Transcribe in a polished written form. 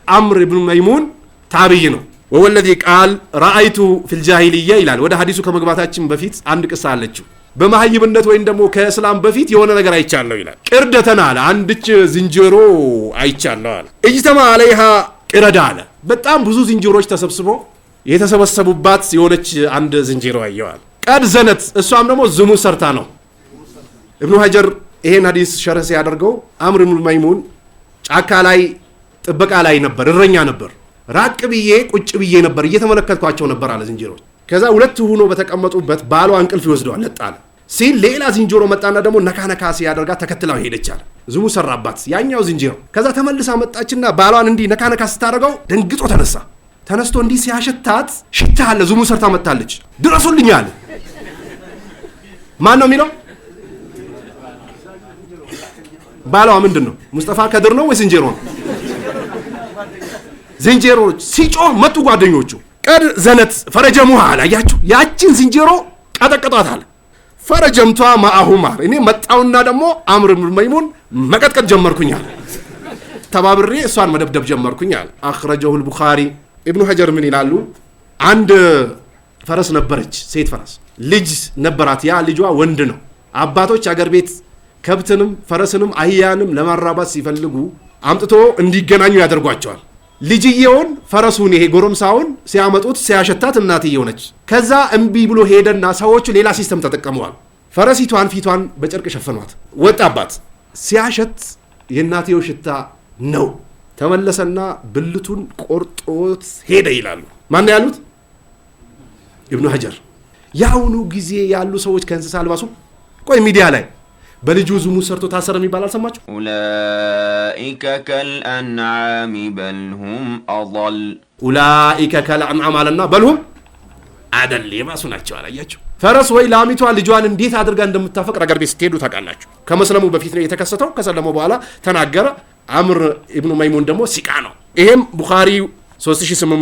አምር ኢብኑ መይሙን ታቢይ ነው። وهو الذي قال رأيت في الجاهلية ይላል። ወደ ሀዲሱ ከመግባታችን በፊት አንድ ቅሳ አለችው። በመሀይምነት ወይም ደግሞ ከእስላም በፊት የሆነ ነገር አይቻለሁ ይላል። قردة አለ፣ አንድች ዝንጀሮ አይቻለሁ አለ። اجتمع عليها قردة አለ። በጣም ብዙ ዝንጀሮች ተሰብስቦ የተሰበሰቡባት የሆነች አንድ ዝንጀሮ አየዋል። قد زنت፣ እሷም ደግሞ ዝሙት ሰርታ ነው። እብኑ ሀጀር ይሄን ሀዲስ ሸርህ ሲያደርገው አምር ኢብኑ መይሙን ጫካ ላይ ጥበቃ ላይ ነበር፣ እረኛ ነበር። ራቅ ብዬ ቁጭ ብዬ ነበር፣ እየተመለከትኳቸው ነበር አለ ዝንጀሮች። ከዛ ሁለት ሆኖ በተቀመጡበት ባሏ እንቅልፍ ይወስደዋል፣ ለጥ አለ ሲል ሌላ ዝንጀሮ መጣና ደግሞ ነካ ነካ ሲያደርጋት ተከትላው ሄደች አለ። ዝሙት ሰራባት ያኛው ዝንጀሮ። ከዛ ተመልሳ መጣችና ባሏን እንዲህ ነካ ነካ ስታደርገው ደንግጦ ተነሳ። ተነስቶ እንዲህ ሲያሸታት ሽታ አለ፣ ዝሙት ሰርታ መጣለች፣ ድረሱልኝ አለ። ማን ነው የሚለው? ባሏ ምንድን ነው? ሙስጠፋ ከድር ነው ወይ ዝንጀሮ ነው? ዝንጀሮች ሲጮህ መጡ ጓደኞቹ። قد زنت فرجموها አለ። አያችሁ፣ ያችን ዝንጀሮ ቀጠቅጧት አለ። فرجمتها معهم አለ። እኔ መጣውና ደግሞ አምር ብን መይሙን መቀጥቀጥ ጀመርኩኝ አለ። ተባብሬ እሷን መደብደብ ጀመርኩኝ አለ። أخرجه البخاري። ኢብኑ ሀጀር ምን ይላሉ? አንድ ፈረስ ነበረች፣ ሴት ፈረስ ልጅ ነበራት። ያ ልጇ ወንድ ነው። አባቶች አገር ቤት ከብትንም ፈረስንም አህያንም ለማራባት ሲፈልጉ አምጥቶ እንዲገናኙ ያደርጓቸዋል። ልጅየውን ፈረሱን ይሄ ጎረምሳውን ሲያመጡት ሲያሸታት እናትየው ነች። ከዛ እምቢ ብሎ ሄደና ሰዎቹ ሌላ system ተጠቀመዋል። ፈረሲቷን ፊቷን በጨርቅ ሸፈኗት፣ ወጣባት። ሲያሸት የእናትየው ሽታ ነው። ተመለሰና ብልቱን ቆርጦት ሄደ ይላሉ። ማን ያሉት? ኢብኑ ሀጀር። የአሁኑ ጊዜ ያሉ ሰዎች ከእንስሳ አልባሱ። ቆይ ሚዲያ ላይ በልጁ ዝሙት ሰርቶ ታሰረ የሚባል አልሰማችሁ? أولئك كالأنعام بل هم أضل። أولئك كالأنعام አለና بل هم أضل የባሱ ናቸው። አላያችሁ? ፈረስ ወይ ላሚቷ ልጇን እንዴት አድርጋ እንደምታፈቅር አገር ቤት ስትሄዱ ታውቃላችሁ። ከመስለሙ በፊት ነው የተከሰተው። ከሰለሙ በኋላ ተናገረ። አምር ኢብኑ መይሙን ደግሞ ሲቃ ነው። ይሄም ቡኻሪ 38